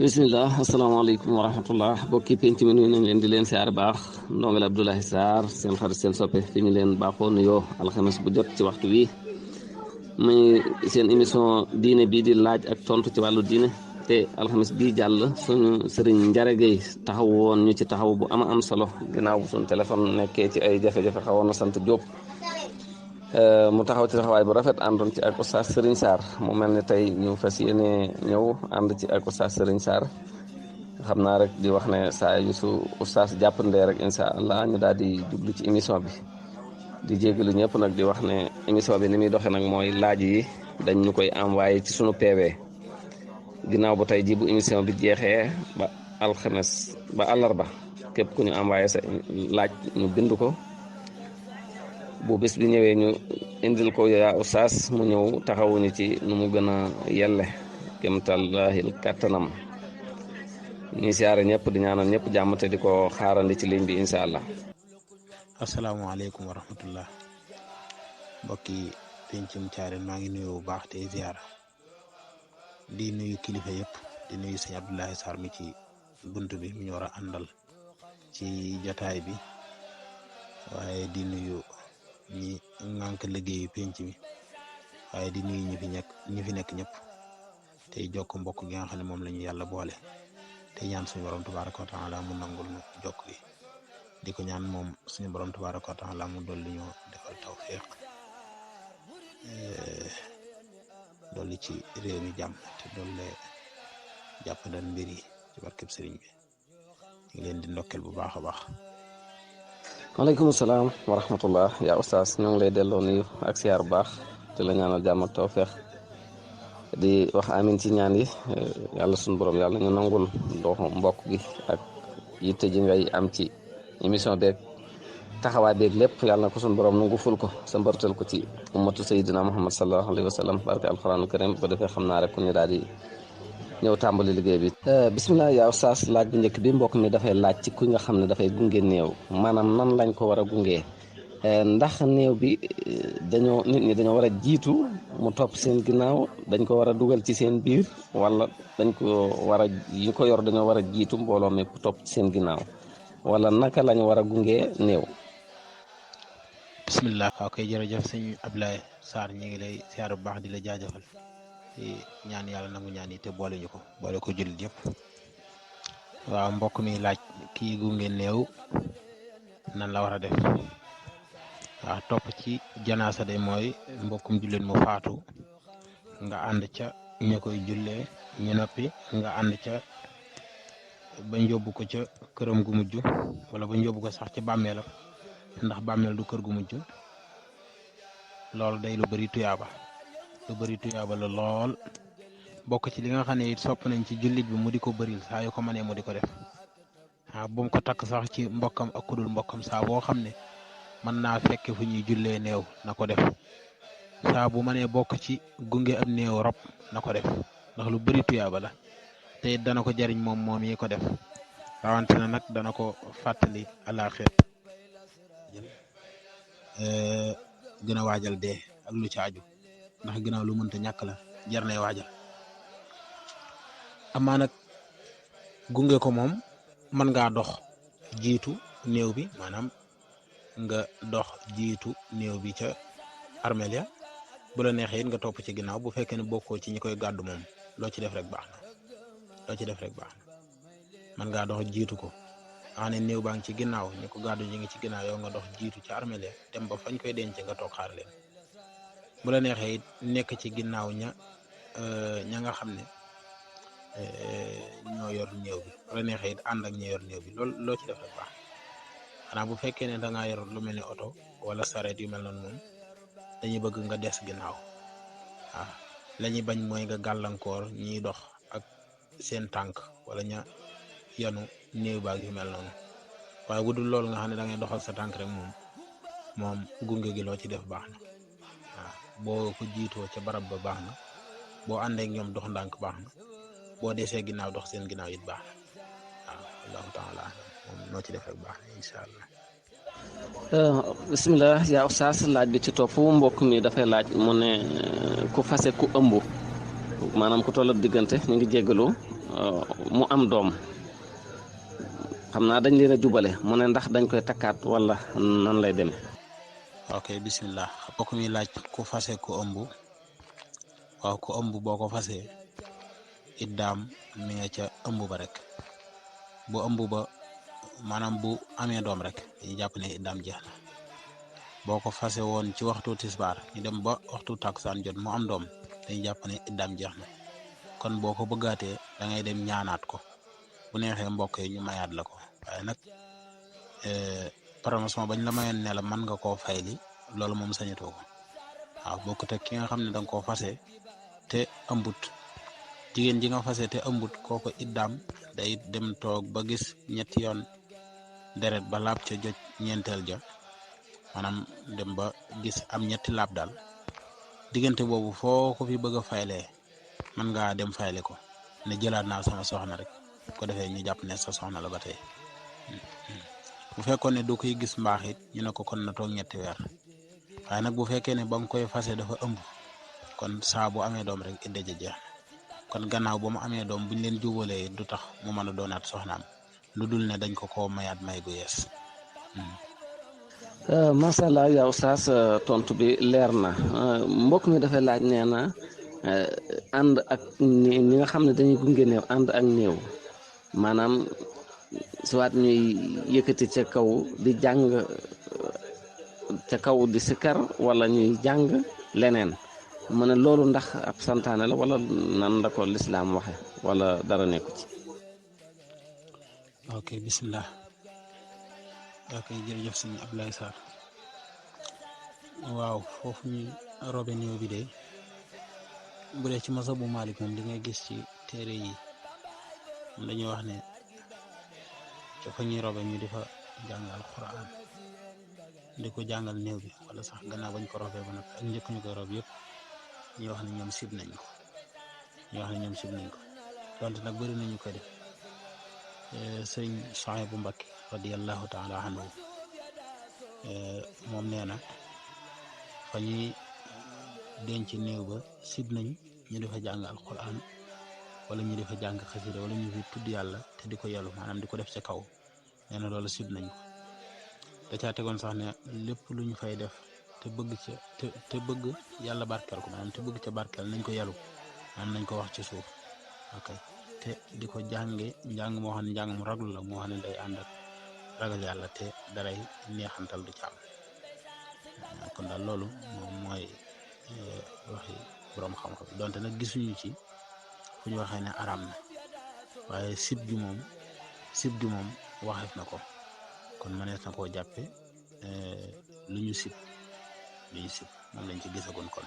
bismillah asalaamaaleykum wa rahmatullah bokki penc mi nuyu nañ leen di leen siyaar baax ndongal Abdoulaye Sarr seen xarit seen soppe fi ñu leen baaxoo nuyoo alxames bu jot ci waxtu wi muy seen émission diine bii di laaj ak tontu ci wàllu diine te alxames bii jàll suñu sëriñ Njare Gay taxaw woon ñu ci taxaw bu am solo ginnaaw bu suñu téléphone nekkee ci ay jafe-jafe xawoon na sant Jóob mu taxaw ci taxawaay bu rafet àndoon ci ak Oustaz Serigne Sarr mu mel ne tey ñu fas yéene ñëw ànd ci ak Oustaz Serigne Sarr xam naa rek di wax ne saa yu su Oustaz jàppandee rek incha allah ñu daal di jublu ci émission bi di jégalu ñëpp nag di wax ne émission bi ni muy doxee nag mooy laaj yi dañ ñu koy envoyé ci sunu PV ginnaaw bu tey ji bu émission bi jeexee ba alxames ba àllarba képp ku ñu envoyé sa laaj ñu bind ko. bu bés bi ñëwee ñu indil ko yaa Oustaz mu ñëw taxawuñu ci nu mu gën a yelle kémtallahil kàttanam ñi siyaare ñëpp di ñaanal ñëpp jàmm te di ko xaarandi ci ligne bi incha allah. asalaamaaleykum wa rahmatullah mbokki pencum Thiarène maa ngi nuyu bu baax te ziara di nuyu kilifa yëpp di nuyu sëñ Abdoulaye Sarr mi ci bunt bi mu ñu war a àndal ci jotaay bi waaye di nuyu ñi ngànk liggéeyu penc mi waaye di nuyu ñi fi nekk ñëpp tey jokk mbokk gi nga xam ne moom la ñu yàlla boole te ñaan suñu borom tabaaraka wa taala mu nangul nu jokk gi di ko ñaan moom suñu borom tabaaraka wa taala mu dolli ñoo defal tawfiq dolli ci réew mi jàmm te dolle jàppandal mbir yi ci barkeb sëriñ bi ñu ngi leen di ndokkel bu baax a baax. waaleykum salaam wa rahmatullah yaa Oustaz ñoo ngi lay delloo nuyu ak siyaar bu baax te la ñaanal jàmm ak tawfeex di wax amin ci ñaan yi yàlla suñu borom yàlla ñu nangul ndoxu mbokk gi ak yitte ji ngay am ci émission beeg taxawaay beeg lépp yàlla na ko suñu borom nangu ful ko sa mbërtal ko ci ummatu sayyidina Muhammad sallallahu alayhi wa sallam barke alquranul karim bu ko defee xam naa rek ku ñu daal di ñëw tàmbali liggéey bi bisimilah yaa Oustaz laaj bu njëkk bi mbokk mi dafay laaj ci ku nga xam ne dafay gunge néew maanaam nan lañ ko war a gungee ndax néew bi nit ñi dañoo war a jiitu mu topp seen ginnaaw dañ ko war a dugal ci seen biir wala dañ ko war a yi ko yor dañoo war a jiitu mbooloo mi topp ci seen ginnaaw wala naka lañ war a gungee néew. bisimilah. waaw kay jërëjëf sëñ Abdoulaye Sarr ñu ngi lay siyaar bu baax di la jaajëfal. ñaan yàlla nangu ñaan yi te boole ñu ko boole ko jullit yëpp waaw mbokk mi laaj kii gunge néew nan la war a def waaw topp ci janaasa de mooy mbokkum jullit mu faatu nga ànd ca ña koy jullee ñu noppi nga ànd ca bañ yóbbu ko ca këram gu mujj wala bañ yóbbu ko sax ca bàmmeelam ndax bàmmeel du kër gu mujj loolu day lu bari tuyaaba la lool bokk ci li nga xam ne it sopp nañ ci jullit bi mu di ko bëril saa yu ko mënee mu di ko def waaw bu mu ko takk sax ci mbokkam ak kudul mbokkam saa boo xam ne mën naa fekk fu ñuy jullee néew na ko def saa bu mënee bokk ci gunge am néew rob na ko def ndax lu bëri tuyaaba la te it dana ko jariñ moom yi ko def rawante na nag dana ko fàttali àllaaxira gën a waajal dee ak lu ci aju ndax ginnaaw lu mënta ñàkk la jar nay waajal amaa nag gunge ko moom mën ngaa dox jiitu néew bi maanaam nga dox jiitu néew bi ca armeel ya bu la neexee it nga topp ci ginnaaw bu fekkee ne bokkoo ci ñi koy gàddu moom loo ci def rek baax na mën ngaa dox jiitu ko xam ne néew baa ngi ci ginnaaw ñi ko gàddu ñi ngi ci ginnaaw yow nga dox jiitu ca armeel ya dem ba fañ koy denc nga toog xaar leen bu la neexee it nekk ci ginnaaw ña nga xam ne ñoo yor néew bi bu la neexee it ànd ak ña yor néew bi loolu loo ci def rek baax xanaa bu fekkee ne da ngaa yor lu mel ne oto wala sareet yu mel noonu moom dañuy bëgg nga des ginnaaw waaw la ñuy bañ mooy nga gàllankoor ñiy dox ak seen tànk wala ña yanu néew baag yu mel noonu waaye bu dul loolu nga xam ne da ngay doxal sa tànk rek moom gunge gi loo ci def baax na. boo ko jiitoo ca barab ba baax na boo àndee ak ñoom dox ndànk baax na boo desee ginnaaw dox seen ginnaaw it baax na waaw allahu taala moom noo ci def rek baax na incha allah. bisimilah yaa Oustaz laaj bi ci topp mbokk mi dafay laaj mu ne ku fase ku ëmb maanaam ku toll diggante ñu ngi jéggalu mu am doom xam naa dañ leen a jubale mu ne ndax dañ koy takkaat wala nan lay demee. ok bismillah mbokk mi laaj ku fase ku ëmb waaw ku ëmb boo ko fasee iddaam mi nga ca ëmb ba rek bu ëmb ba maanaam bu amee doom rek dañuy jàpp ne iddaam jeex na boo ko fase woon ci waxtu tisbaar ñu dem ba waxtu takkusaan jot mu am doom dañuy jàpp ne iddaam jeex na kon boo ko bëggaatee da ngay dem ñaanaat ko bu neexee mbokk yi ñu mayaat la ko waaye nag promotion bañ la mayoon ne la mën nga koo fayli loolu moom sañatoo ko waaw bokkut ak ki nga xam ne danga koo fase te ëmbut jigéen ji nga fase te ëmbut kooko iddaam day dem toog ba gis ñetti yoon deret ba laab ca joj ñeenteel ja maanaam dem ba gis am ñetti laab daal diggante boobu foo ko fi bëgg a faylee mën ngaa dem fayle ko ne jëlaat naa sama soxna rek ko defee ñu jàpp ne sa soxna la ba tey bu fekkoon ne du koy gis mbaax it ñu ne ko kon na toog ñetti weer waaye nag bu fekkee ne ba nga koy fase dafa ëmb kon saa bu amee doom rek idda ja jeex kon gannaaw ba mu amee doom buñ leen jubalee du tax mu mën a doonaat soxnaam lu dul ne dañ ko koo mayaat may gu yees. macha allah yow saas tontu bi leer na mbokk mi dafay laaj nee na ànd ak ñi nga xam ne dañuy gunge néew ànd ak néew maanaam soit ñuy yëkkati ca kaw di jàng ca kaw di sikkar wala ñuy jàng leneen mu ne loolu ndax ab santaane la wala nan la ko lislaam waxe wala dara nekku ci. ok bismillah ok jërëjëf sëñ Abdoulaye Sarr waaw foofu ñu robe néew bi de bu dee ci masabu Maalik moom li ngay gis ci téere yi dañuy wax ne fa ñuy robe ñu di fa jàngal Alxuraan di ko jàngal néew bi wala sax gannaaw bañ ko robee ba nag ak njëkk ñu koy rob yëpp ñu wax ne ñoom sib nañ ko donte nag bëri nañu koy def sëñ Suhaybu Mbakke radiyallahu taala anhu moom nee na fa ñuy denc néew ba sib nañ ñu di fa jàng alquran wala ñu di fa jàng xasida wala ñu fi tudd yàlla te di ko yelu maanaam di ko def ca kaw nee na loolu sib nañ ko da caa tegoon sax ne lépp lu ñu fay def te bëgg ca te bëgg yàlla barkeel ko maanaam te bëgg ca barkeel nañ ko yelu maanaam nañ ko wax ci suuf ok te di ko jànge njàng moo xam ne njàng mu raglu la moo xam ne day ànd ak ragal yàlla te daray neexantal du ci am kon daal loolu moom mooy waxi borom xam-xam donte nag gisuñu ci fu ñu waxee ne araam na waaye sib gi moom waxeef na ko kon mënees na koo jàppe lu ñu sib moom lañ ci gisagoon kon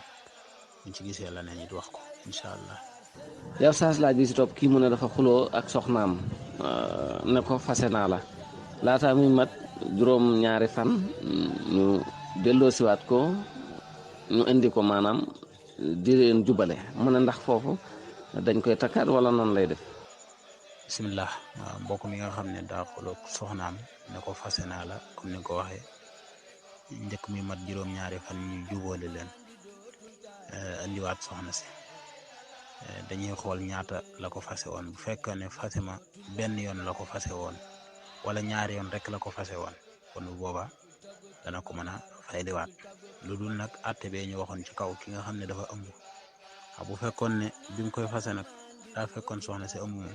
buñ ci gisee la ne it wax ko incha allah. yow saas laaj bi si topp kii mu ne dafa xuloo ak soxnaam ne ko fase naa la laata muy mat juróom-ñaari fan ñu delloo siwaat ko ñu indi ko maanaam di leen jubale mu ne ndax foofu dañ koy takkaat wala nan lay def. bisimilah waaw mbokk mi nga xam ne daa xuloo soxnaam ne ko fase naa la comme ni nga ko waxee njëkk mi mat juróom-ñaari fan ñu jubale leen indiwaat soxna si dañuy xool ñaata la ko fase woon bu fekkee ne fase ma benn yoon la ko fase woon wala ñaari yoon rek la ko fase woon kon bu boobaa dana ko mën a fayliwaat lu dul nag àtte bee ñu waxoon ci kaw ki nga xam ne dafa ëmb bu fekkoon ne bi mu koy fase nag daa fekkoon soxna si ëmb moom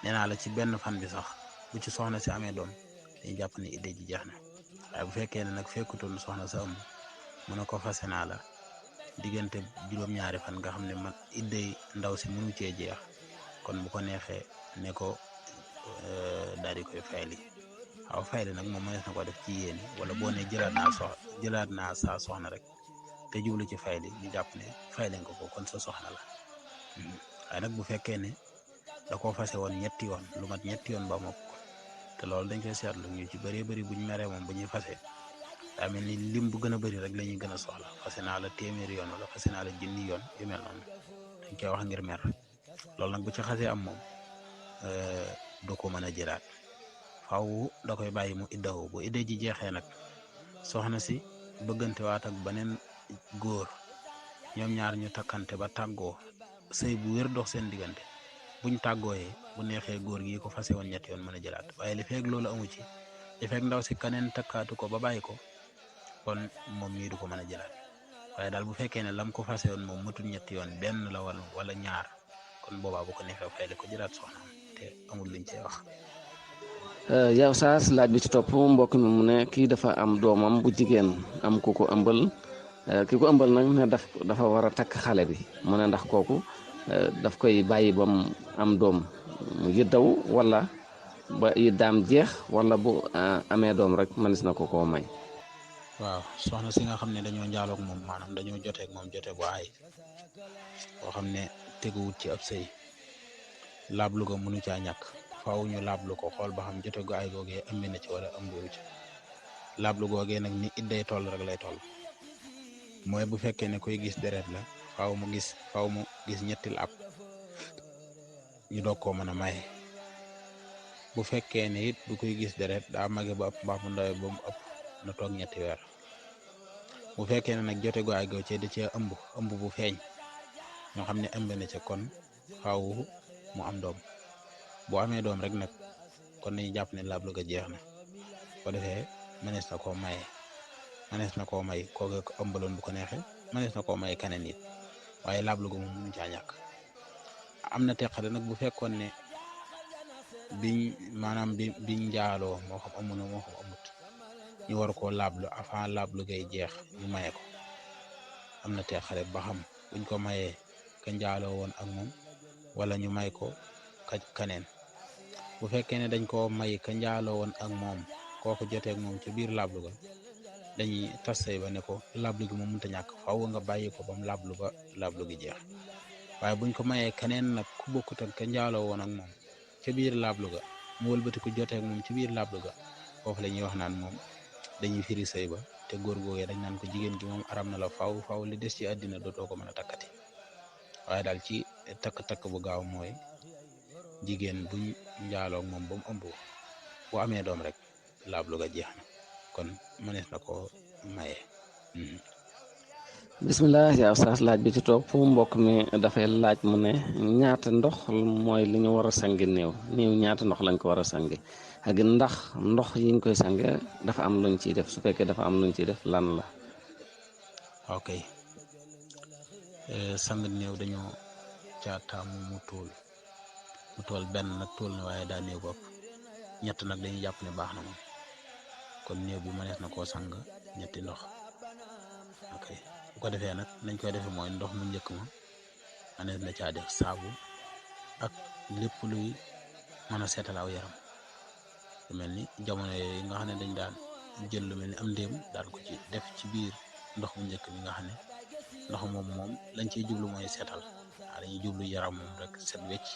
nee naa la ci benn fan bi sax bu ci soxna si amee doom dañuy jàpp ne idée ji jeex na waaye bu fekkee ne nag fekkutoon soxna sa ëmb mu ne ko fase naa la diggante juróom-ñaari fan nga xam ne man idday ndaw si mënu cee jeex kon bu ko neexee ne ko daal di koy fayli waaw fayli nag moom mënees na ko def ci yéene wala boo ne jëlaat naa saa soxna rek te jublu ci fayli ñu jàpp ne fayli nga ko kon sa soxna la waaye nag bu fekkee ne da koo fase woon ñetti yoon lu mat ñetti yoon ba mokk te loolu dañ koy seetlu ñu ci bëree bëri buñ meree moom bu ñuy fase daa mel ni lim bu gën a bëri rek la ñuy gën a soxla fase naa la téeméeri yoon wala fase naa la junni yoon yu mel noonu dañ koy wax ngir mer loolu nag bu ci xasee am moom du ko mën a jëlaat faaw da koy bàyyi mu iddawu bu idda ji jeexee nag soxna si bëggante waat ak beneen góor ñoom ñaar ñu takkante ba tàggoo sëy bu wér dox seen diggante buñ tàggooyee bu neexee góor gi ko fase woon ñetti yoon mën a jëlaat waaye li feeg loolu amu ci li feeg ndaw si kaneen takkaatu ko ba bàyyi ko kon moom mii du ko mën a jëlaat waaye daal bu fekkee ne lam ko fase woon moom matul ñetti yoon benn la wala ñaar kon boobaa bu ko neexee fay la ko jëlaat soxnaam te amul luñ cee wax. yow saas laaj bi ci topp mbokk mi mu ne kii dafa am doomam bu jigéen am ku ko ëmbal ki ko ëmbal nag ne dafa war a takk xale bi mu ne ndax kooku daf koy bàyyi ba mu am doom mu yëddaw wala ba yëddaam jeex wala bu amee doom rek mënees na ko koo may. waaw soxna si nga xam ne dañoo njaaloog moom maanaam dañoo joteeg moom jote bu aay boo xam ne teguwut ci ab sëy laablu ko mënu caa ñàkk faaw ñu laablu ko xool ba xam jote gu aay googee ëmb na ci wala ëmbiwu ci laablu googee nag ni idday toll rek lay toll mooy bu fekkee ne koy gis deret la faaw mu gis ñetti laab ñu doog koo mën a maye bu fekkee ne it du koy gis deret daa mage ba ëpp mbaa mu ndawe ba mu ëpp na toog ñetti weer bu fekkee ne nag jote gu aay goo ci da cee ëmb bu feeñ ñoo xam ne ëmb na ca kon faaw mu am doom boo amee doom rek nag kon nañu jàpp ne laablu ga jeex na ko defee mënees na koo may kooke ko ëmbaloon bu ko neexee mënees na koo may keneen it waaye laablu ga moom mënu caa ñàkk am na teqale nag bu fekkoon ne biñ njaaloo moo xam amu na moo xam amut ñu war koo laablu avant laablu gay jeex ñu maye ko am na teqale ba xam buñ ko mayee ka njaaloo woon ak moom wala ñu may ko kaneen bu fekkee ne dañ koo may ka njaaloo woon ak moom kooku joteeg moom ca biir laablu ga dañuy tas say ba ne ko laablu gi moom mënta ñàkk faaw nga bàyyi ko bam laablu ba laablu gi jeex waaye buñ ko mayee keneen nag ku bokkut ak ka njaaloo woon ak moom ca biir laablu ga mu wëlbati ko joteeg moom ci biir laablu ga foofu la ñuy wax naan moom dañuy firi sëy ba te góor googee dañ naan ko jigéen gi moom aram na la faaw li des ci àddina dootoo ko mën a takkati waaye daal ci takk bu gaaw mooy jigéen buñ njaaloog moom ba mu ëmb bu amee doom rek laablu ga jeex na kon mënees na ko maye. bisimilah yaa saas laaj bi ci topp mbokk mi dafay laaj mu ne ñaata ndox mooy li ñu war a sangi néew ñaata ndox lañ ko war a sangi ak ndax ndox yiñ koy sange dafa am luñ ciy def su fekkee dafa am luñ ciy def lan la. ok sang néew dañoo caataamu mu tool benn nag tool na waaye daa néew bopp ñett nag dañuy jàpp ne baax na moom kon néew bi mënees na koo sang ñetti ndox ok bu ko defee nag nañ koy defee mooy ndox mu njëkk ma mënees na caa def saabu ak lépp luy mën a seetal aw yaram lu mel ni jamono yooyu nga xam ne dañ daan jël lu mel ni am ndéem daan ko ci def ci biir ndox mu njëkk bi nga xam ne ndox moom lañ ciy jublu mooy seetal waaw dañuy jublu yaram moom rek set wecc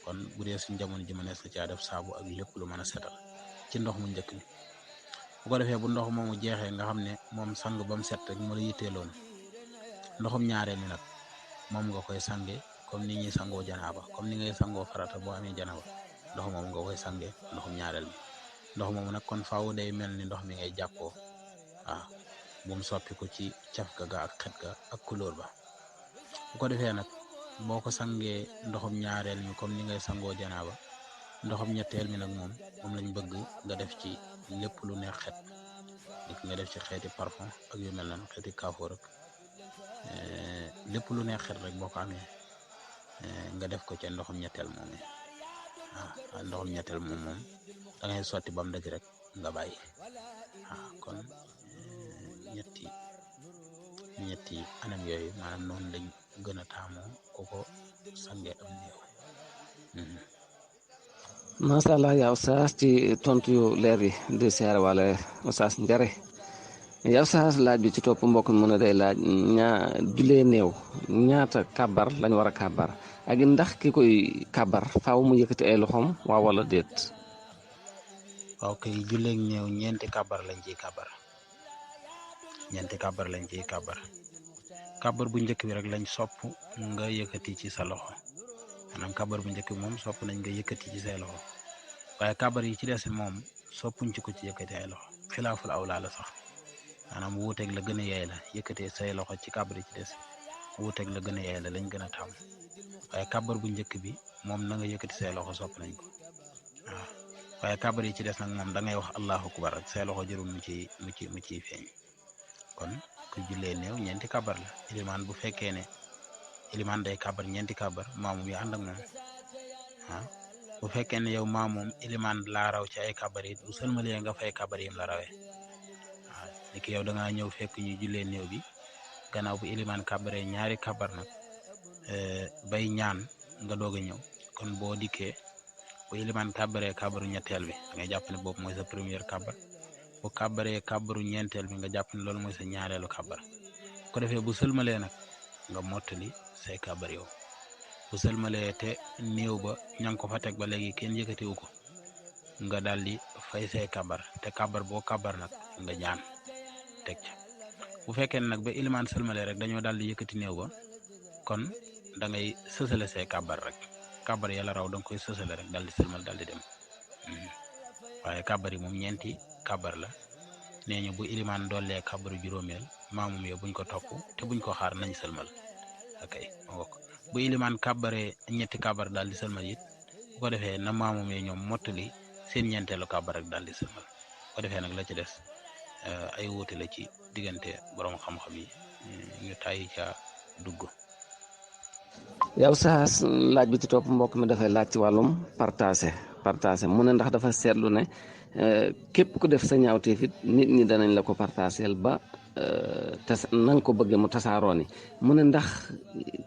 kon bu dee suñ jamono ji mënees na caa def saabu ak lépp lu mën a seetal ci ndox mu njëkk bi bu ko defee bu ndox moomu jeexee nga xam ne moom sang ba mu set rek mu la yitteeloon ndoxum ñaareel mi nag moom nga koy sange comme ni ñuy sangoo janaaba comme ni ngay sangoo farata boo amee janaaba ndox moomu nga koy sange ndoxum ñaareel mi ndox moomu nag kon faaw day mel ni ndox mi ngay jàppoo waaw bu mu soppi ko ci cafka ga ak xet ga ak couleur ba bu ko defee nag boo ko sangee ndoxum ñaareel mi comme ni ngay sangoo janaaba ndoxum ñetteel mi nag moom lañ bëgg nga def ci lépp lu neex xet nga def ci xeeti parfum ak yu mel noonu xeeti kaafoor rek lépp lu neex xet rek boo ko amee nga def ko ca ndoxum ñetteel moom waaw ndoxum ñetteel moom da ngay sotti ba mu daj rek nga bàyyi waaw kon ñetti anam yooyu maanaam noonu lañ gën a taamoo ku ko sange am néew. macha allah yaa Oustaz ci tontu yu leer yi di siyaare wala Oustaz Njare yaa Oustaz laaj bi ci topp mbokk mi mën a day laaj julee néew ñaata kàbbar lañ war a kàbbar ak ndax ki koy kàbbar faaw mu yëkkati ay loxoom waaw wala déet. waaw kay julleeg néew ñeenti kàbbar lañ ciy kàbbar kàbbar bu njëkk bi rek lañ sopp nga yëkkati ci sa loxo maanaam kàbbar bu njëkk bi moom sopp nañ nga yëkkati ci say loxo waaye kàbbar yi ci des moom soppuñ ci ko ci yëkkati ay loxo xilaaful awlaa la sax maanaam wuuteeg la gën a yaay la yëkkatee say loxo ci kàbbar yi ci des wuuteeg la gën a yee la lañ gën a tàmm waaye kàbbar bu njëkk bi moom na nga yëkkati say loxo sopp nañ ko waaw waaye kàbbar yi ci des nag moom da ngay wax allahu akbar rek say loxo jërul mu ciy feeñ kon ku jullee néew ñeenti kàbbar la ilimaan bu fekkee ne ilimaan day kàbbar ñeenti kàbbar maamum yi ànd ak moom waaw bu fekkee ne yow maamum ilimaan laa raw ci ay kàbbar yi bu sëlmalee nga fay kàbbar yim la rawee waaw ni ki yow da ngaa ñëw fekk ñu jullee néew bi gannaaw bu ilimaan kàbbaree ñaari kàbbar nag bay ñaan nga doog a ñëw kon boo dikkee bu ilimaan kàbbaree kàbbaru ñetteel bi nga jàpp ne boobu mooy sa première kàbbar bu kàbbaree kàbbaru ñeenteel bi nga jàpp ne loolu mooy sa ñaareelu kàbbar ko defee bu sëlmalee nag nga mottali say kàbbar yow bu sëlmalee te néew ba ña ngi ko fa teg ba léegi kenn yëkkatiwu ko nga daal di fay say kàbbar te kàbbar boo kàbbar nag nga ñaan teg ca bu fekkee ne nag ba ilimaan sëlmalee rek dañoo daal di yëkkati néew ba kon da ngay sësale say kàbbar rek kàbbar yàlla raw da nga koy sësale rek daal di sëlmal daal di dem waaye kàbbar yi moom ñeenti kàbbar la nee ñu bu ilimaan dollee kàbbaru juróomeel maamum yo buñ ko topp te buñ ko xaar nañ sëlmal ok bu ilimaan kàbbaree ñetti kàbbar daal di sëlmal it bu ko defee na maamum yo ñoom mottali seen ñeenteelu kàbbar rek daal di sëlmal bu ko defee nag la ci des ay wuute la ci diggante borom xam-xam yi ñu tàyyi ca dugg. yow saas laaj bi ci topp mbokk mi dafay laaj ci wàllum partagé mu ne ndax dafa seetlu ne képp ku def sa ñaawteef it nit ñi danañ la ko partageel ba na nga ko bëggee mu tasaaroo ni mu ne ndax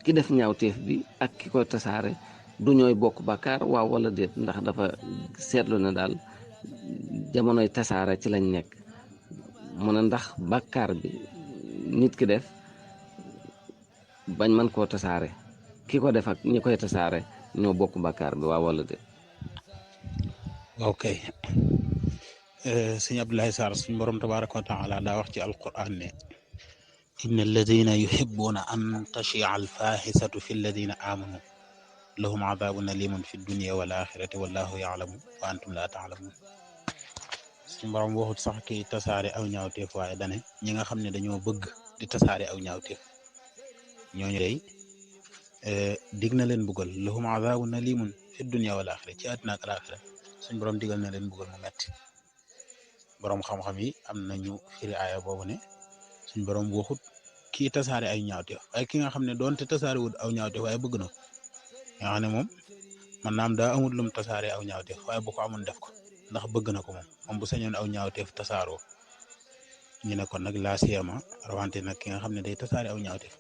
ki def ñaawteef bi ak ki koy tasaare du ñooy bokk bàkkaar waaw wala déet ndax dafa seetlu ne daal jamonoy tasaare ci lañ nekk mu ne ndax bàkkaar bi nit ki def bañ mën koo tasaare ki ko def ak ñi koy tasaare ñoo bokk bàkkaar bi waaw wala déet. ok sëñ Abdoulaye Sarr suñ borom tabaraka wa taala daa wax ci alquran ne inna alladina yuhibbuna an tachia alfahisatu fi alladina amanu lahum adabun alimun fi dunia wal axirati wallahu yaalamu wa antum la taalamun suñ borom waxut sax ki tasaare aw ñaawteef waaye dane ñi nga xam ne dañoo bëgg di tasaare aw ñaawteef ñooñu day dig na leen buggal lahum adabun alimun fi dunia wal axira ci àddina ak alaxira suñ borom digal na leen buggal mu metti borom xam-xam yi am nañu firi aaya boobu ne suñ borom waxut kii tasaare ay ñaawteef waaye ki nga xam ne doonte tasaare wut aw ñaawteef waaye bëgg na ko nga xam ne moom man naam daa amul lum tasaare aw ñaawteef waaye bu ko amoon def ko ndax bëgg na ko moom bu sañoon aw ñaawteef tasaaroo ñu ne kon nag laa siyama rawante nag ki nga xam ne day tasaare aw ñaawteef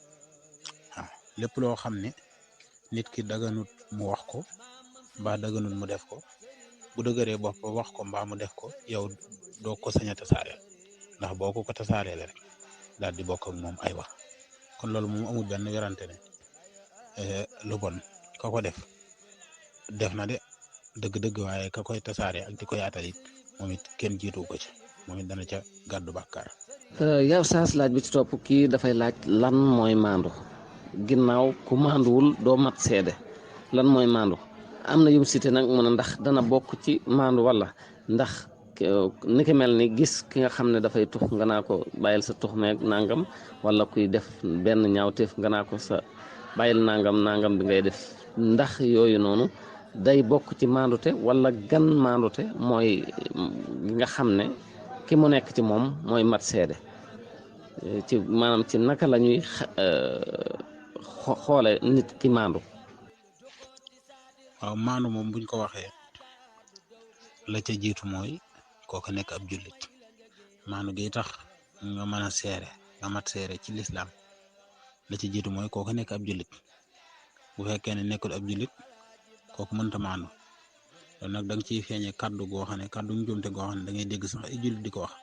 waaw lépp loo xam ne nit ki daganut mu wax ko mbaa daganut mu def ko bu dëgëree bopp wax ko mbaa mu def ko yow doo ko sañ a tasaareel ndax boo ko tasaareel rek daal di bokk ak moom ay wax kon loolu moom amul benn werante ne lu bon ka ko def na de dëgg-dëgg waaye ka koy tasaare ak di ko yaatal it moom it kenn jiitu ko ci moom it dana ca gàddu bàkkaar. yow saas laaj bi ci topp kii dafay laaj lan mooy maandu ginnaaw ku maanduwul doo mat seede lan mooy maandu am na yum cité nag mu ne ndax dana bokk ci maandu wala ndax ni ki mel ni gis ki nga xam ne dafay tux nga naa ko bàyyil sa tux meeg nangam wala kuy def benn ñaawteef nga naa ko sa bàyyil nangam bi ngay def ndax yooyu noonu day bokk ci maandute wala gan maandute mooy nga xam ne ki mu nekk ci moom mooy mat seede ci maanaam ci naka la ñuy xoole nit ki maandu. waaw maandu moom buñ ko waxee la ca jiitu mooy kooku nekk ab jullit maandu gi tax nga mën a seere nga mat seere ci lislaam la ca jiitu mooy kooku nekk ab jullit bu fekkee ne nekkul ab jullit kooku mënta maandu loolu nag da nga ciy feeñee kaddu goo xam ne kaddu njuumte goo xam ne da ngay dégg sax ay jullit di ko wax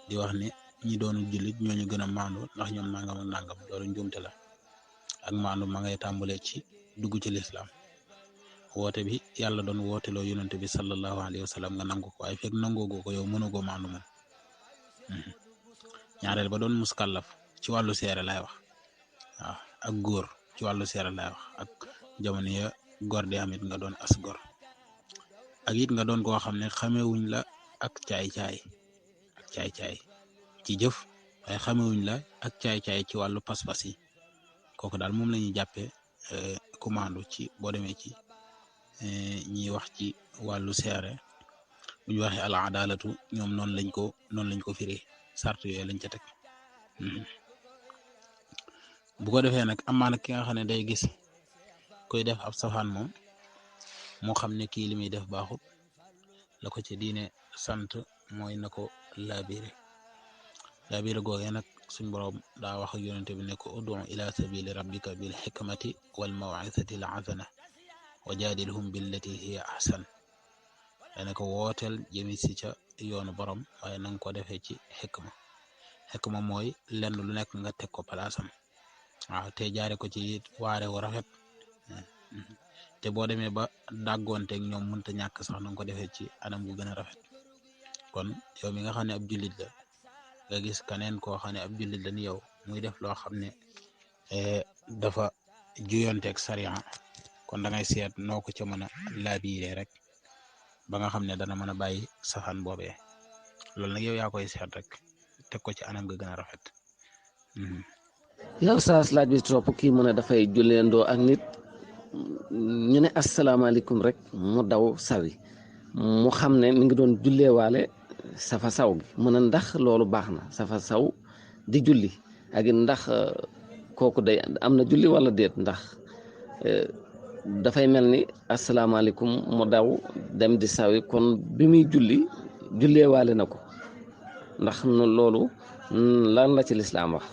di wax ne ñi doonu jullit ñooñu gën a maandu ndax ñoom nangam ak nangam loolu njuumte la ak maandu ma ngay tàmbalee ci dugg ci lislaam woote bi yàlla doon wooteloo yonente bi sallallahu alayhi wa sallam nga nangu ko waaye fekk nangoo goo ko yow mënugoo maandu moom ñaareel ba doon muskallaf ci wàllu seere lay wax waaw ak góor ci wàllu seere lay wax ak jamono ya góor di amit nga doon as góor ak it nga doon koo xam ne xamewuñ la ak caay-caay ci jëf waaye xamewuñ la ak caay-caay ci wàllu pas-pas yi kooku daal moom la ñuy jàppee commando ci boo demee ci ñiy wax ci wàllu seere bu ñu waxee al adalatu ñoom noonu lañ ko firee sart yooyu lañ ca teg. bu ko defee nag amaa nag ki nga xam ne day gis koy def ab safaan moom moo xam ne kii li muy def baaxut la ko ci diine sant mooy na ko laabire googee nag suñ boroom daa wax ak yonente bi ne ko ud'u ila sabili rabbika bil hikmati wal maw'izati al hasana wa jaadilhum billati hiya ahsan dana ko wooteel jëmi si ca yoonu borom waaye nanga ko defee ci xikma mooy lenn lu nekk nga teg ko palaasam waaw te jaare ko ci waare wu rafet te boo demee ba dàggoonteeg ñoom mënta ñàkk sax nanga ko defee ci anam gu gën a rafet kon yow mi nga xam ne ab jullit la nga gis kaneen koo xam ne ab jullit la ni yow muy def loo xam ne dafa juyonteeg sariya kon da ngay seet noo ko ca mën a laabiire rek ba nga xam ne dana mën a bàyyi safaan boobee loolu nag yow yaa koy seet rek teg ko ci anam ga gën a rafet. yow saas laaj bi topp kii mu ne dafay julleendoo ak nit ñu ne asalaamaaleykum rek mu daw sawi mu xam ne mi ngi doon julleewaale safa saw gi mu ne ndax loolu baax na safa saw di julli ak ndax kooku day am na julli wala déet ndax dafay mel ni asalaamaaleykum mu daw dem di sawi kon bi muy julleewaale na ko ndax loolu lan la ci lislaam wax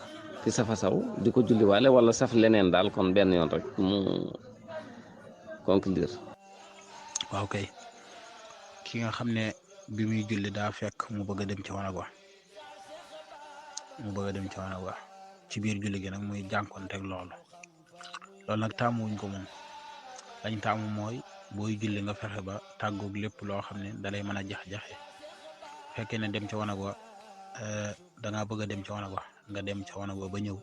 ki safa saw di ko julliwaale wala saf leneen daal kon benn yoon rek mu conclure. waaw kay ki nga xam ne bi muy julli daa fekk mu bëgg a dem ci wanag wa ci biir julli gi nag muy jànkoonteeg loolu nag taamuwuñ ko moom lañ taamu mooy booy julli nga fexe ba tàggoog lépp loo xam ne dalay mën a jax-jaxe fekkee ne dem ca wanag wa dangaa bëgg a dem ca wanag wa nga dem ca wanag wa ba ñëw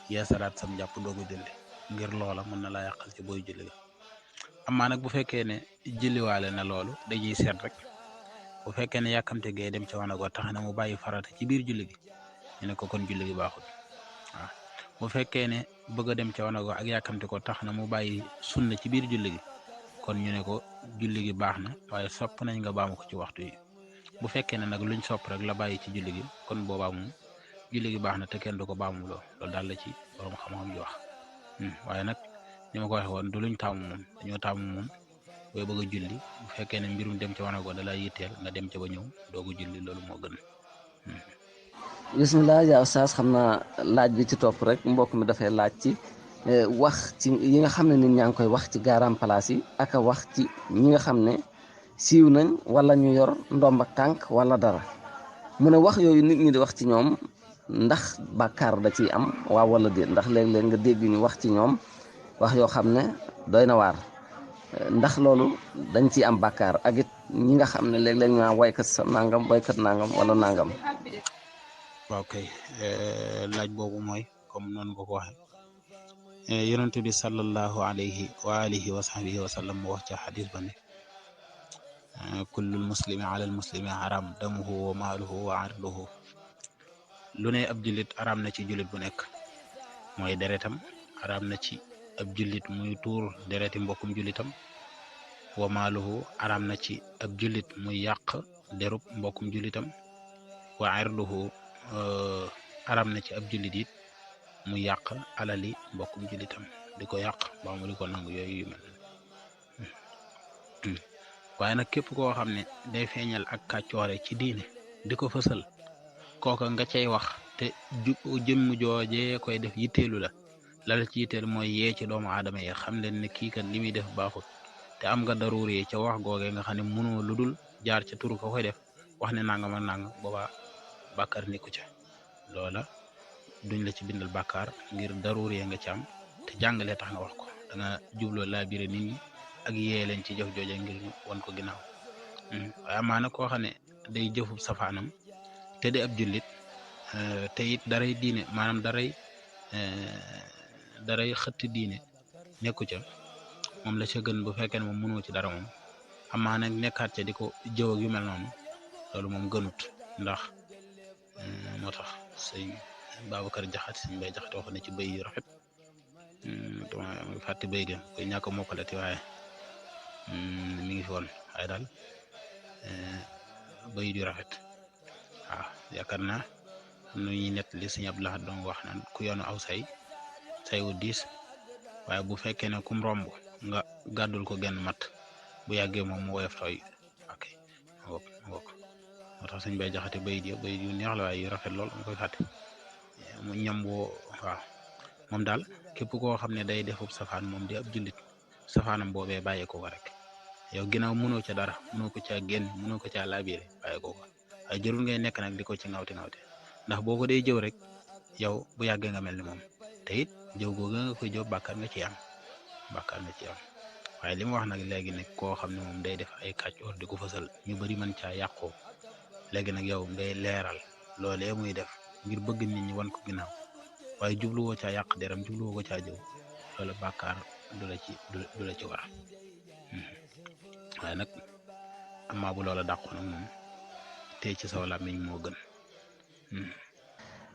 yeesalaat sam jàpp doogu julli ngir loola mën na laa yàqal ci booy julli ga amaa nag bu fekkee ne julliwaale na loolu dañuy seet rek bu fekkee ne yàkkamte gee dem ca wanag wa tax na mu bàyyi farata ci biir julli gi ñu ne ko kon julli gi baaxul waaw bu fekkee ne bëgg a dem ca wanag wa ak yàkkamte ko tax na mu bàyyi sunna ci biir julli gi kon ñu ne ko julli gi baax na waaye sopp nañ nga baamu ko ci waxtu yi bu fekkee ne nag luñ sopp rek la bàyyi ci julli gi kon boobaa moom julli gi baax na te kenn du ko baamu loolu daal la ci borom xam-xam ji wax waaye nag ni ma ko waxee woon du luñ taamu moom dañoo taamu moom booy bëgg a julli bu fekkee ne mbirum dem ca wanag wa da lay yitteel nga dem ca ba ñëw doogu julli loolu moo gën. bismillah yaa Oustaz xam naa laaj bi ci topp rek mbokk mi dafay laaj ci wax ci yi nga xam ne nit ñaa ngi koy wax ci gaaraam place yi ak a wax ci ñi nga xam ne siiw nañ wala ñu yor ndomb ak tànk wala dara mu ne wax yooyu nit ñi di wax ci ñoom ndax bàkkaar da ciy am waaw wala déet ndax léeg-léeg nga dégg ñu wax ci ñoom wax yoo xam ne doy na waar ndax loolu dañ ciy am bàkkaar ak it ñi nga xam ne léeg-léeg ñu naan waykat sa nangam waykat nangam wala nangam. waaw kay laaj boobu mooy comme noonu nga ko waxee yonent bi sallallahu alayhi wa alihi wa sahbihi wa sallam mu wax ca xadis ba ne kullul muslimi ala al muslimi haram damuhu wa maaluhu wa arduhu lu ne ab jullit araam na ci jullit bu nekk mooy deretam araam na ci ab jullit muy tuur dereti mbokkum jullitam wa maaluhu araam na ci ab jullit muy yàq derub mbokkum jullitam wa arduhu araam na ci ab jullit it mu yàq alali mbokkum jullitam di ko yàq ba mu di ko nangu yooyu yu mel waaye nag képp koo xam ne day feeñal ak kàccoore ci diine di ko fësal kooka nga cay wax te jëmm joojee koy def yitteelu la la ci yitteel mooy yee ci doomu aadama yi xam leen ne kii kat li muy def baaxut te am nga daruur yi ca wax googee nga xam ne mënoo lu dul jaar ca turu ko koy def wax ne nangam ak nangam boobaa bàkkaar nekku ca loola duñ la ci bindal bàkkaar ngir daruur yi nga ci am te jàngalee tax nga wax ko da nga jubloo laa bire nit ñi ak yee leen ci jëf jooje ngir ñu wan ko ginnaaw waaye amaana koo xam ne day jëfu safaanam te di ab jullit te it daray diine maanaam daray xëtt diine nekku ca moom la ca gën bu fekkee ne moom mënoo ci dara moom amaana nekkaat ca di ko jëw ak yu mel noonu loolu moom gënut ndax moo tax sëñ Babacar Jaxate sëñ Bay Jaxate wax na ci bay yu rafet dama fàtte bay dem koy ñàkk a mokkalati waaye mi ngi fi woon waaye daal bay du rafet waaw yaakaar naa am na ñuy nett li Sëñ Abdou Lahad doon wax naan ku yoonu aw say wu diis waaye bu fekkee ne kum romb nga gàddul ko genn mat bu yàggee moom mu woyof tooy ok ngoog moo tax Sëñ Bay Jaxate bay yu neex la waaye yu rafet lool nga koy fàtte mu ñam woo waaw moom daal képp koo xam ne day defub safaan moom di ab jullit safaanam boobee bàyyee ko rek yow ginnaaw mënoo ca dara mënoo ko caa génn mënoo ko caa laabiré bàyyee ko waaye jërul ngay nekk nag di ko ci ngawte ndax boo ko dee jëw rek yow bu yàggee nga mel ni moom te it jëw googu nga koy jëw bàkkaar nga ci am waaye li mu wax nag léegi nag koo xam ne moom day def ay kàccoor di ko fësal ñu bari mën caa yàqoo léegi nag yow ngay leeral loolee muy def ngir bëgg nit ñi wan ko ginnaaw waaye jubluwoo caa yàq deram jubluwoo ko caa jëw loolu bàkkaar du la ci war waaye nag amaa bu loola dàqu nag moom tey ci saw làmmiñ moo gën.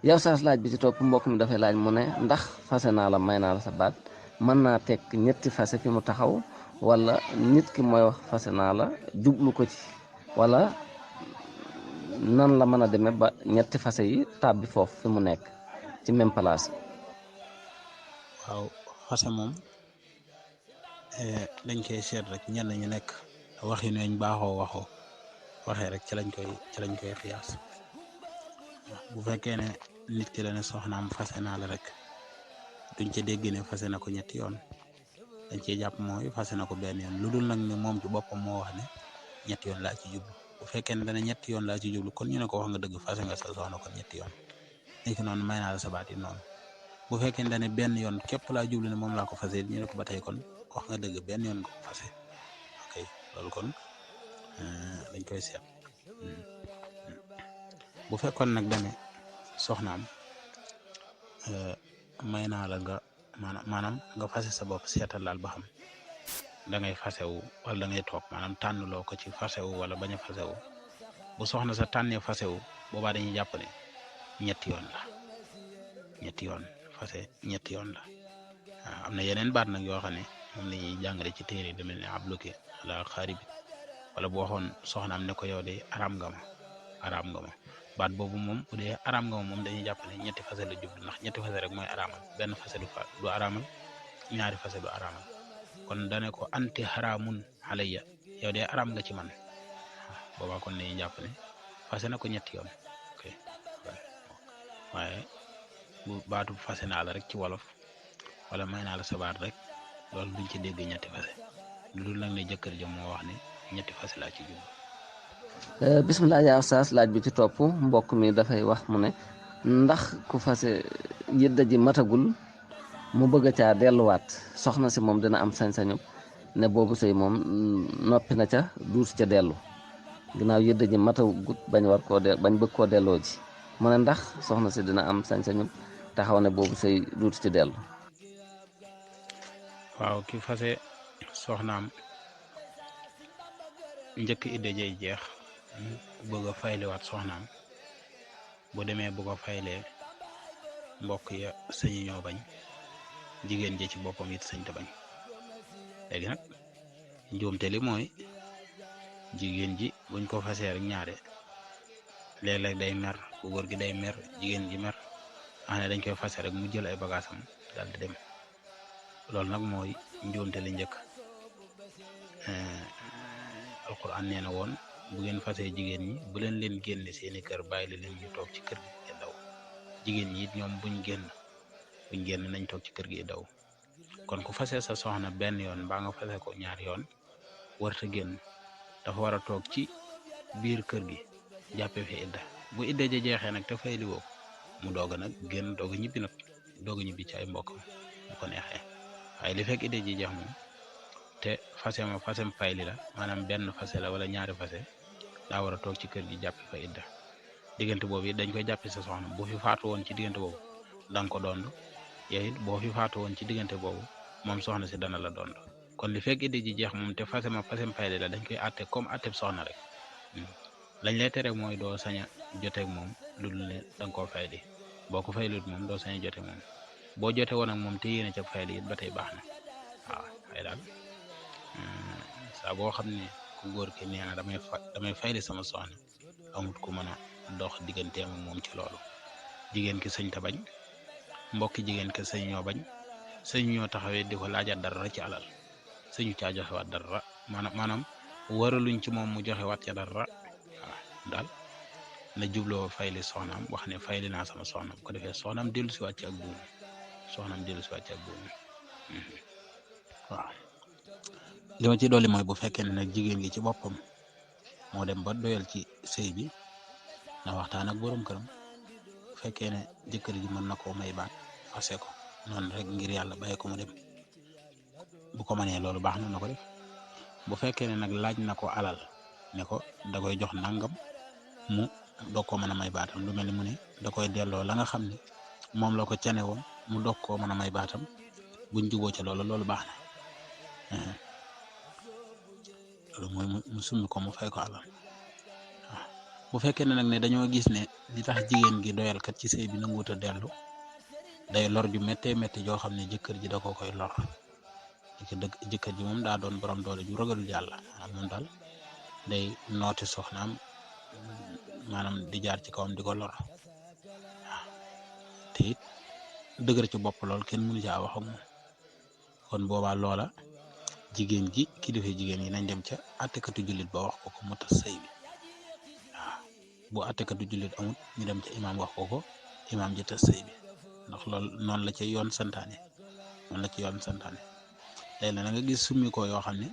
yow saas laaj bi ci topp mbokk mi dafay laaj mu ne ndax fase naa la may naa la sa baat mën naa teg ñetti fase fi mu taxaw wala nit ki mooy wax fase naa la jublu ko ci wala nan la mën a demee ba ñetti fase yi tàbbi foofu fi mu nekk ci même place. waaw fase moom dañ koy seet rek ñenn ñu nekk waxi neñ baaxoo waxee rek ci lañ koy xiyaas bu fekkee ne nit ki la ne soxnaam fase naa la rek duñ ca dégg ne fase na ko ñetti yoon dañ ciy jàpp mooy fase na ko benn yoon lu dul nag ne moom ci boppam moo wax ne ñetti yoon laa ci jublu bu fekkee ne dana ñetti yoon laa ci jublu kon ñu ne ko wax nga dëgg fase nga sa soxna kon ñetti yoon nekk noonu may naa la sa baat yi noonu bu fekkee ne dana benn yoon képp laa jublu ne moom laa ko fase ñu ne ko ba tey kon wax nga dëgg benn yoon nga ko fase ok loolu kon dañ koy seet bu fekkoon nag dane soxnaam may naa la nga maanaam nga fase sa bopp seetal daal ba xam da ngay fasewu wala da ngay toog maanaam tànnloo ko ci fasewu wala bañ a fasewu bu soxna sa tànnee fasewu boobaa dañuy jàpp ne ñetti yoon fase ñetti yoon la waaw am na yeneen baat nag yoo xam ne moom la ñuy jàngale ci téere yi demel ne abluke wala xaaribit wala bu waxoon soxnaam ne ko yow de araam nga ma baat boobu moom bu dee araam nga ma moom dañuy jàpp ne ñetti fase la jublu ndax ñetti fase rek mooy araamal benn fase du araamal ñaari fase du araamal kon dane ko anti haraamun alayya yow de araam nga ci man boobaa kon dañuy jàpp ne fase na ko ñetti yoon ok waaye bu baatu fase naa la rek ci wolof wala may naa la sa baat rek loolu duñ ci dégg ñetti fase lu dul nag ne jëkkër ja moo wax ne ñetti fase laa ci jublu. bismillah yaa Oustaz laaj bi ci topp mbokk mi dafay wax mu ne ndax ku fase yëdda ji matagul mu bëgg a caa delluwaat soxna si moom dina am sañ-sañu ne boobu sëy moom noppi na ca duut ca dellu ginnaaw yëdda ji matagut bañ bëgg koo delloo ji mu ne ndax soxna si dina am sañ-sañu taxaw ne boobu sëy duut ci dellu. waaw ki fase soxnaam njëkk idda jay jeex bëgg a faylewaat soxnaam bu demee bu ko faylee mbokk ya sëñi ñoo bañ jigéen ji ci boppam it sëñ te bañ léegi nag njuumte li mooy jigéen ji buñ ko fasee rek ñaare léeg-léeg day mer ku góor gi day mer jigéen ji mer ne dañ koy fase rek mu jël ay bagaasam daal di dem loolu nag mooy njuumte li njëkk alquran nee na woon bu ngeen fasee jigéen ñi bu leen génne seeni kër bàyyi leen ñu toog ci kër gi daw jigéen ñi it ñoom buñ génn nañ toog ci kër gi daw kon ku fasee sa soxna benn yoon mbaa nga fase ko ñaari yoon warta génn dafa war a toog ci biir kër gi jàppee fi idda bu idda ja jeexee nag te fayli woo mu doog a nag génn doog a ñibbi ci ay mbokkam bu ko neexee waaye li fekk idda ji jeex moom te fasem fayli la maanaam benn fase la wala ñaari fase daa war a toog ci kër gi jàppe fa idda diggante boobu it dañ koy jàppe sa soxna bu fi faatu woon ci diggante boobu danga ko dond yow it boo fi faatu woon ci diggante boobu moom soxna si dana la dond kon li fekk idda ji jeex moom te fasem fayli la dañ koy àtte comme àtteb soxna rek lañ lay tere mooy doo sañ a joteeg moom lu dul ne danga koo fayli boo ko faylut moom doo sañ a joteeg moom boo jote woon ak moom te yéene ca fayli it ba tey baax na waaw waaye daal saa boo xam ne ku góor ki nee na damay fayli sama soxna amut ku mën a dox digganteem ak moom ci loolu jigéen ki sëñ ta bañ mbokki jigéen ki sëñ ñoo bañ sëñ ñoo taxawee di ko laajaat dara ci alal sëñu caa joxewaat dara maanaam waraluñ ci moom mu joxewaat ca dara waaw daal na jubloo fayli soxnaam wax ne fayli naa sama soxnaam bu ko defee soxnaam dellu si waat ci ak buum waaw li ma ci dolli mooy bu fekkee ne nag jigéen gi ci boppam moo dem ba doyal ci sëy bi na waxtaan ak borom këram bu fekkee ne jëkkër ji mën na koo may baat fase ko noonu rek ngir yàlla bàyyi ko mu dem bu ko mënee loolu baax na ko def bu fekkee ne nag laaj na ko alal ne ko da koy jox nangam mu doog koo mën a may baatam lu mel ni mu ne da koy delloo la nga xam ne moom la ko cane woon mu doog koo mën a may baatam buñ juboo ca loolu baax na loolu mooy mu summi ko mu fay ko alal waaw bu fekkee ne nag ne dañoo gis ne li tax jigéen gi doyal kat ci sëy bi nanguut a dellu day lor ju méttee métti joo xam ne jëkkër ji da ko koy lor jëkkër ji moom daa doon borom doole ju ragalul yàlla moom daal day nooti soxnaam maanaam di jaar ci kawam di ko lor waaw te it dëgër ci bopp lool kenn mënu caa wax ak moom kon boobaa loola jigéen ji kilifa jigéen yi nañ dem ca àttekatu jullit ba wax ko mu tas sëy bi waaw bu àttekatu jullit amut ñu dem ca imaam wax ko imaam ji tas sëy bi ndax loolu noonu la ci yoon santaane léegi nag nga gis summi ko yoo xam ne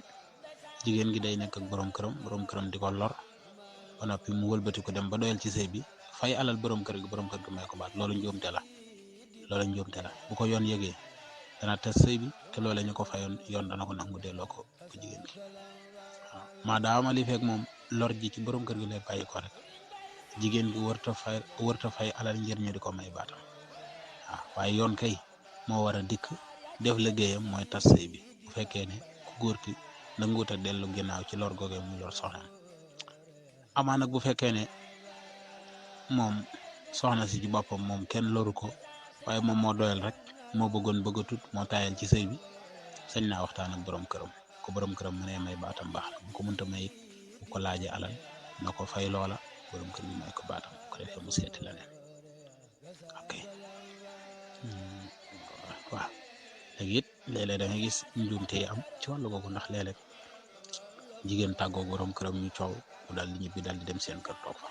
jigéen gi day nekk ak borom këram di ko lor ba noppi mu wëlbati ko dem ba doyal ci sëy bi fay alal borom kër gi may ko baat loolu njuumte la bu ko yoon yëgee dana tas sëy bi te loolee ñu ko fayoon yoon dana ko nangu delloo ko jigéen gi waaw maadaama li fekk moom lor ji ci borom kër gi lay bàyyi ko rek jigéen gi wërta fay alal ngir ñu di ko may baatam waaw waaye yoon kay moo war a dikk def liggéeyam mooy tas sëy bi bu fekkee ne ku góor ki nanguut a dellu ginnaaw ci lor googee mu lor soxnaam amaa nag bu fekkee ne moom soxna si ci boppam moom kenn loru ko waaye moom moo doyal rek moo bëggatut moo taayal ci sëy bi sañ naa waxtaan ak borom këram ko borom këram mu ne may baatam baax na bu ko mënta may bu ko laajee alal na ko fay loola borom kër gi may ko baatam bu ko defee mu seeti la leen ok waaw léegi it léeg-léeg da nga gis njuumte yi am ci wàllu googu ndax léeg-léeg jigéen tàggoo borom këram ñu coow mu daal di ñibbi daal di dem seen kër toog fa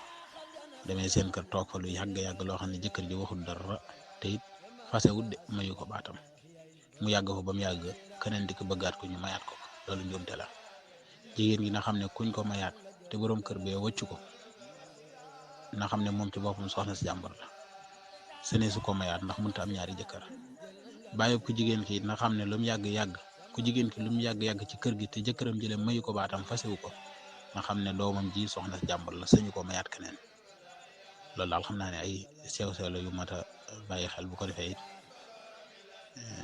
demee seen kër toog fa lu yàgg loo xam ne jëkkër ji waxul dara te it fasewut de mayu ko baatam mu yàgg fa ba mu yàgg keneen di ko bëggaat ko ñu mayaat ko loolu njuumte la jigéen gi na xam ne kuñ ko mayaat te borom kër bee wëccu ko na xam ne moom ci boppam soxna si jàmbur la sene su ko mayaat ndax mënta am ñaari jëkkër bàyyi ku jigéen ki na xam ne lu mu yàgg ku jigéen ki lu mu yàgg ci kër gi te jëkkëram jële mayu ko baatam fasewu ko na xam ne doomam ji soxna si jàmbur la sañu ko mayaat keneen loolu daal xam naa ne ay sew la yu mat a bàyyi xel bu ko defee it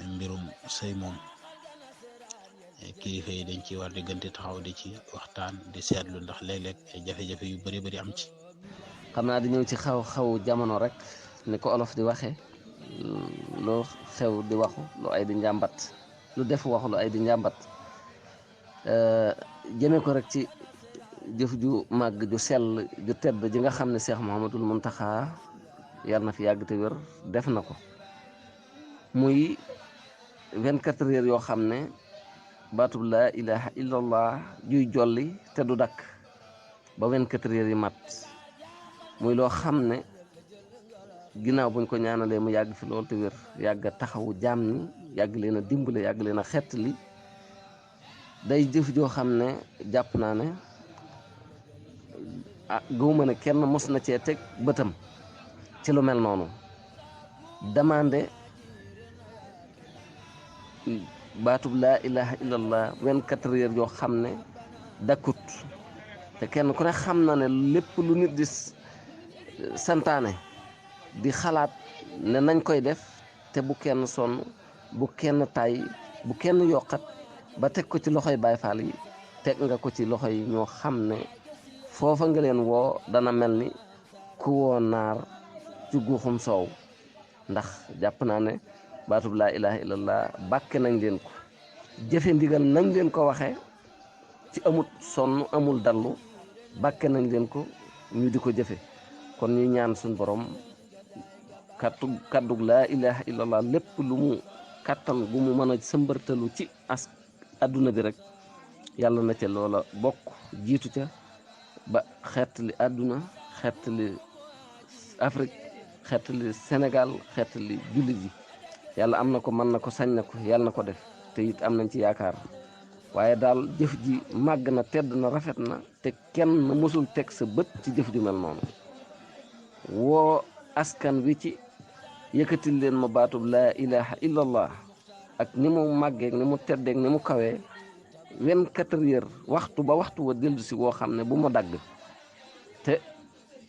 mbirum sëy moom kilifa yi dañ ci war di gënti taxaw di ci waxtaan di seetlu ndax léeg-léeg ay jafe-jafe yu bari am ci. xam naa di ñëw ci xaw jamono rek ni ko olof di waxee lu xew di waxu lu ay di njàmbat lu def waxu lu ay di njàmbat jëme ko rek ci jëf ju màgg ju sell ju tedd ji nga xam ne Cheikh Mouhamadoul Mountakha yar na fi yàgg te wér def na ko muy 24 heures yoo xam ne baatub laa ilaha illallah juy jolli te du dakk ba 24 heures yi mat muy loo xam ne ginnaaw buñ ko ñaanalee mu yàgg fi lool te wér yàgg a taxawu jaam ni yàgg leen a dimbale yàgg leen a xettali day jëf joo xam ne jàpp naa ne gëwuma ne kenn mos na cee teg bëtam ci lu mel noonu demandé baatub laa ilaha illallah 24 heures yoo xam ne dakkut te kenn ku ne xam na ne lépp lu nit di santaane di xalaat ne nañ koy def te bu kenn sonn bu kenn tay bu kenn yokkat ba teg ko ci loxoy Baay Faal yi teg nga ko ci loxo yi ñoo xam ne foofa nga leen woo dana mel ni ku woo naar ci guuxum soow ndax jàpp naa ne baatub laa ilaha illallah bàkke nañ leen ko jëfe ndigal nañ leen ko waxee ci amul sonn amul dallu bàkke nañ leen ko ñu di ko jëfe kon ñu ñaan suñ borom kaddug laa ilaha illallah lépp lu mu kàttan gu mu mën a sëmbartalu ci adduna bi rek yàlla na ca loola bokk jiitu ca ba xeetali àdduna xeetali Afrique xeetali Sénégal xeetali jullit yi yàlla am na ko mën na ko sañ na ko yàlla na ko def te it am nañ ci yaakaar waaye daal jëf ji màgg na tedd na rafet na te kenn mësul teg sa bët ci jëf ju mel noonu woo askan wi ci yëkkatil leen ma baatub laa ilaha illallah ak ni mu màggeek ni mu teddeek ni mu kawee 24 heures waxtu ba waxtu wa dellu si woo xam ne bu ma dagg te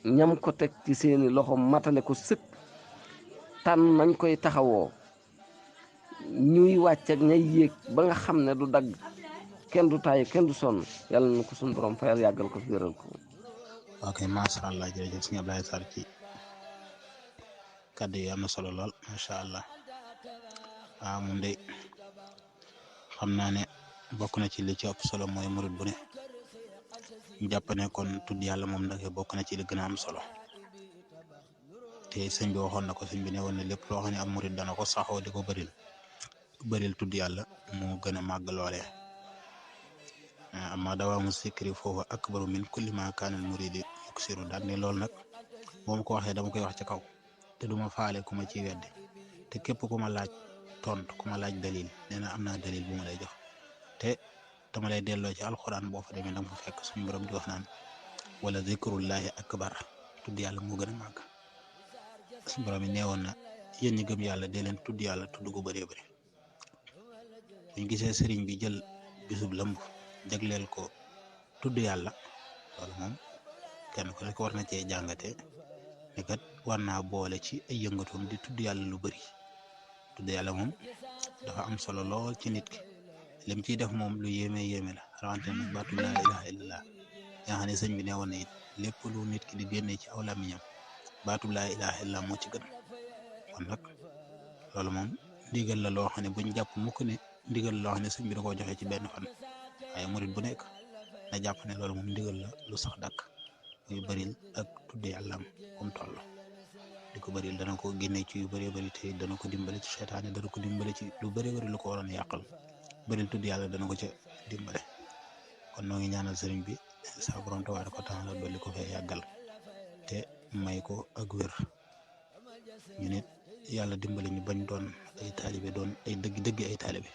ñam ko teg ci seeni loxo matale ko sëkk tànn nañ koy taxawoo ñuy wàcc ak ñay yéeg ba nga xam ne du dagg kenn du tàyyi kenn du sonn yàlla na ko suñu borom fayal yàggal ko fi wéral ko. ok macha allah jërëjëf sëñ Ablaye Sarr ci kàddu yi am na solo lool macha allah waaw moom de xam naa ne bokk na ci li ci ëpp solo mooy murid bu ne ñu jàpp ne kon tudd yàlla moom nag bokk na ci li gën a am solo te sëñ bi waxoon na ko sëñ bi ne woon ne lépp loo xam ne am murid dana ko saxoo di ko bëril tudd yàlla moo gën a màgg loolee amma dawaamu sikri foofu akbaru min kulli ma kaanal muridi yuksiru daal ne loolu nag boo ma ko waxee dama koy wax ci kaw te duma faale ku ma ciy weddi te képp ku ma laaj tontu ku ma laaj dalil nee na am naa dalil bu ma lay jox te dama lay delloo ci alxuraan boo fa demee danga fa fekk suñu borom di wax naan wala zikrullahi akbar tudd yàlla moo gën a màgg suñu borom yi neewoon na yéen ñi gëm yàlla dee leen tudd yàlla tudd gu bëree bëri buñ gisee sëriñ bi jël bisub lëmb jagleel ko tudd yàlla loolu moom kenn ku nekk war na cee jàngate ne kat war naa boole ci ay yëngatoom di tudd yàlla lu bëri tudd yàlla moom dafa am solo lool ci nit ki lim ciy def moom lu yéeme la rawante nag baatu laa ilaha illallah yaa xam ne sëñ bi ne woon na it lépp lu nit ki di génnee ci aw làmmiñam baatu laa ilaha illallah moo ci gën kon nag loolu moom ndigal la loo xam ne buñ jàpp mukk ne ndigal loo xam ne sëñ bi da koo joxe ci benn fan waaye murid bu nekk na jàpp ne loolu moom ndigal la lu sax dàkk muy bëril ak tudde yàllaam comme toll di ko bëril dana ko génne ci yu bëree bëri te dana ko dimbale ci seytaane dana ko dimbale ci lu bëree bëri lu ko waroon yàqal bëril tudd yàlla dana ko ca dimbale kon noo ngi ñaanal sëriñ bi sa borom tabaaraka wa taala dolli ko fee yàggal te may ko ak wér ñu nit yàlla dimbale ñu bañ doon ay taalibe doon ay dëgg ay taalibe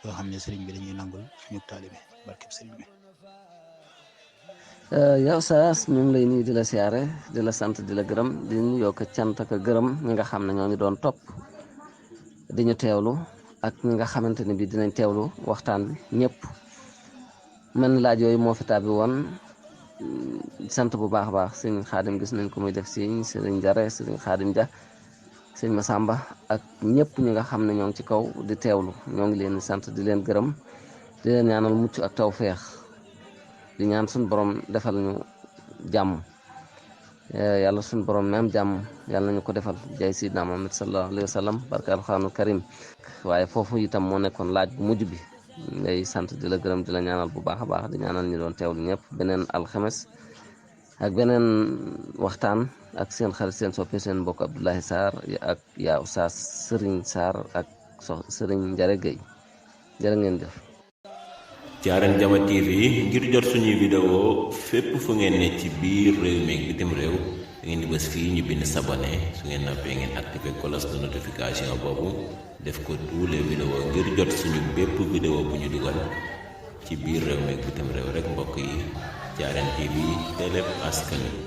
yoo xam ne sëriñ bi dañuy nangul suñu taalibe barkeb sëriñ bi. yow Saas ñu ngi lay nuyu di la siyaare di la sant di la gërëm di nuyoo ko cant ak gërëm ñi nga xam ne ñoo ngi doon topp di ñu teewlu ak ñi nga xamante ne bii dinañ teewlu waxtaan bi ñëpp man laaj yooyu moo fi tàbbi woon sant bu baax a baax sëñ Xaadim gis nañ ko muy def siñ sëriñ Jare sëriñ Xaadim Ja sëñ Masamba ak ñëpp ñi nga xam ne ñoo ngi ci kaw di teewlu ñoo ngi leen di sant di leen gërëm di leen ñaanal mucc ak tawféex di ñaan suñu borom defal ñu jàmm yàlla suñu borom même jàmm yàlla nañu ko defal jaay sidna Muhammad sallallahu alayhi wa sallam barka alxuraanul karim waaye foofu itam moo nekkoon laaj bu mujj bi ngay sant di la gërëm di la ñaanal bu baax a baax di ñaanal ñu doon teewlu ñëpp beneen alxames ak beneen waxtaan ak seen xarit seen soppe seen mbokk Abdoulaye Sarr ak yaa Oustaz Serigne Sarr ak Serigne Njare Gueye jërë ngeen jëf. Thiarène Diama TV ngir jot suñuy vidéo fépp fu ngeen ne ci biir réew mi ak bitim réew da ngeen di bës fii ñu bind s'abonner su ngeen nappee ngeen activer cloche de notification boobu def ko tous les vidéos ngir jot suñu bépp vidéo bu ñu dugal ci biir réew mi ak bitim réew rek mbokk yi Thiarène TV télé askan wi